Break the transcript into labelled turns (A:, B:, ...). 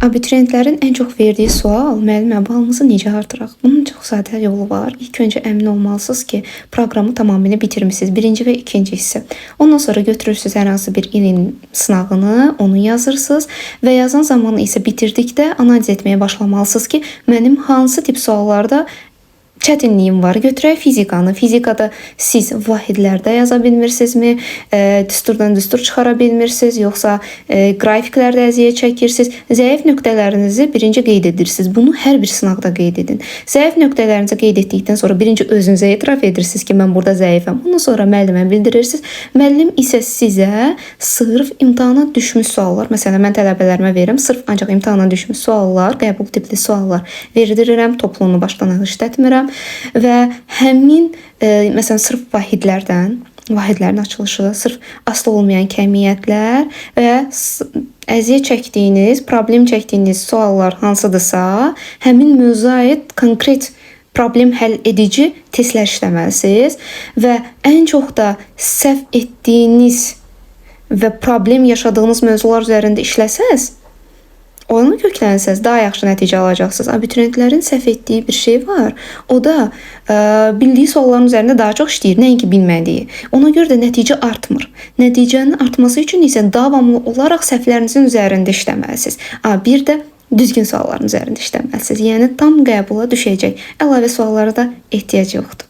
A: Abituriyentlərin ən çox verdiyi sual: "Müəllimə, balımızı necə artıraq?" Bunun çox sadə yolu var. İlk öncə əmin olmalısınız ki, proqramı tamamilə bitirmisiniz. Birinci və ikinci hissə. Ondan sonra götürürsüz hər hansı bir ilin sınağını, onu yazırsınız və yazan zamanı isə bitirdikdə analiz etməyə başlamalısınız ki, mənim hansı tip suallarda çətinliyim var. Götürək fizikanı. Fizikada siz vahidlərdə yaza bilmirsinizmi? Düsturdan düstur çıxara bilmirsiniz, yoxsa qrafiklərdə əziyyət çəkirsiniz? Zəif nöqtələrinizi birinci qeyd edirsiniz. Bunu hər bir sınaqda qeyd edin. Zəif nöqtələrinizi qeyd etdikdən sonra birinci özünüzə etiraf edirsiniz ki, mən burada zəifəm. Ondan sonra müəllimə bildirirsiniz. Müəllim isə sizə sırf imtahana düşmüş suallar, məsələn, mən tələbələrimə verirəm, sırf ancaq imtahana düşmüş suallar, qəbul tipli suallar verdirirəm, toplunu başdan ayağa işlətmirəm və həmin məsələn sırf vahidlərdən, vahidlərin açılışı, sırf asılı olmayan kəmiyyətlər və əziyyət çəkdiyiniz, problem çəkdiyiniz suallar hansıdırsa, həmin mövzuya aid konkret problem həll edici testlər işləməlisiniz və ən çox da səhv etdiyiniz və problem yaşadığınız mövzular üzərində işləsəz, onu köklənsəz daha yaxşı nəticə alacaqsınız. Abituriyentlərin səhv etdiyi bir şey var. O da bildiyi sualların üzərində daha çox işləyir, nəinki bilmədiyi. Ona görə də nəticə artmır. Nəticənin artması üçün isə davamlı olaraq səhvlərinizin üzərində işləməlisiniz. Bir də düzgün sualların üzərində işləməlisiniz. Yəni tam qəbula düşəcək. Əlavə suallara da ehtiyac yoxdur.